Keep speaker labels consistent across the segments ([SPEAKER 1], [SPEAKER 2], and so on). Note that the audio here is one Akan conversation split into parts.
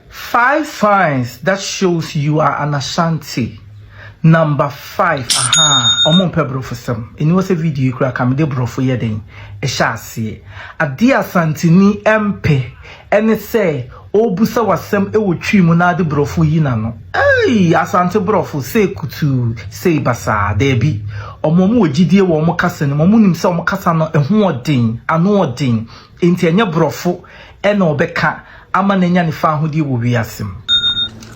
[SPEAKER 1] Five signs that shows you are an Ashanti. Number 5, aha, ɔmo mpɛ borɔfo. Ɛni wɔ sɛ video yi koraa ka mede borɔfo yɛ den ɛhyɛ aseɛ. Adeɛ Asanteni mpɛ ɛne sɛ ɔrebusa w'asɛm ɛwɔ Twi mu na ade borɔfo yi n'ano. Ei, Asante borɔfo sei kutuu sei basaa, daabi. Ɔmo wɔ gyidie wɔ ɔmo kasa no mu. Ɔmo nim sɛ ɔmo kasa no ɛho ɔden, ano ɔden. Nti ɛnyɛ borɔfo ɛna ɔbɛka ama n'anya ne fa ahodie wɔ wiase mu.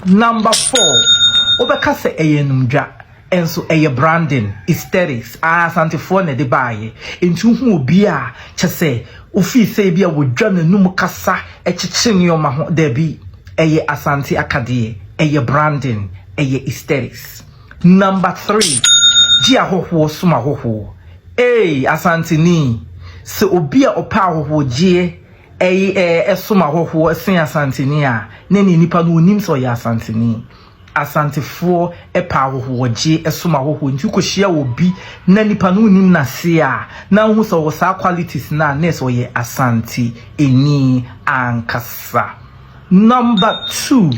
[SPEAKER 1] Number 4, wobɛka sɛ ɛyɛ numdwa, ɛnso ɛyɛ branding, aesthetics. Ah, Asantefoɔ na ɛde baayɛ. Nti wohu obi a kyɛ sɛ ofii sɛ bi a wɔdwa n'anum kasa ɛkyekyere nneɛma ho, daabi, ɛyɛ Asante akadeɛ, ɛyɛ branding, ɛyɛ aesthetics. Number 3, gye ahɔhoɔ som ahɔhoɔ. Ee, Asanteni, sɛ obi a ɔpɛ ahɔhoɔgyeɛ ɛyɛ ɛsom ahɔhoɔ ɛsen Asanteni a, ne nipa no onim sɛ ɔyɛ Asanteni. Asantefoɔ ɛpɛ ahɔhoɔgye, ɛsom ahɔhoɔ. Nti wokɔhyia obi na nipa no onim n'ase a, na wohu sɛ ɔwɔ saa qualities na ne sɛ ɔyɛ Asante eni ankasa. Number 2,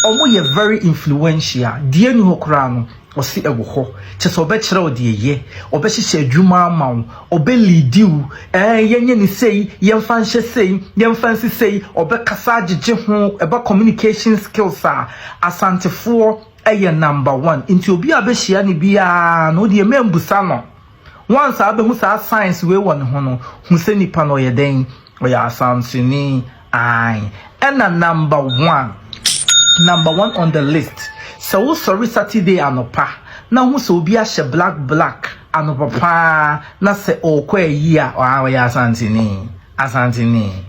[SPEAKER 1] ɔmo yɛ very influential. Deɛ ni hɔ koraa no, ɔsi ɛwɔ hɔ kyɛ sɛ ɔbɛkyerɛ wo deɛ yɛ, ɔbɛhyehyɛ adwuma ama wo, ɔbɛlead wo, yɛnyɛ ne sei, yɛmfa nhyɛ sei, yɛmfa nsi sei, ɔbɛkasa agyegye ho. Ɛba communication skills a, Asantefoɔ ɛyɛ number 1. Nti obi a bɛhyia ne biara no deɛ, mɛmbusa no. Once a bɛhu saa signs wei wɔ ne ho no, hu sɛ nipa no ɔyɛ dɛn? Ɔyɛ Asanteni. Ae, ɛna number 1, number 1 on the list, sɛ wosɔre Saturday anɔpa na ho sɛ obi ahyɛ black black anɔpa paa na sɛ ɔrekɔ ayi a, ɔyɛ Asanteni. Asanteni.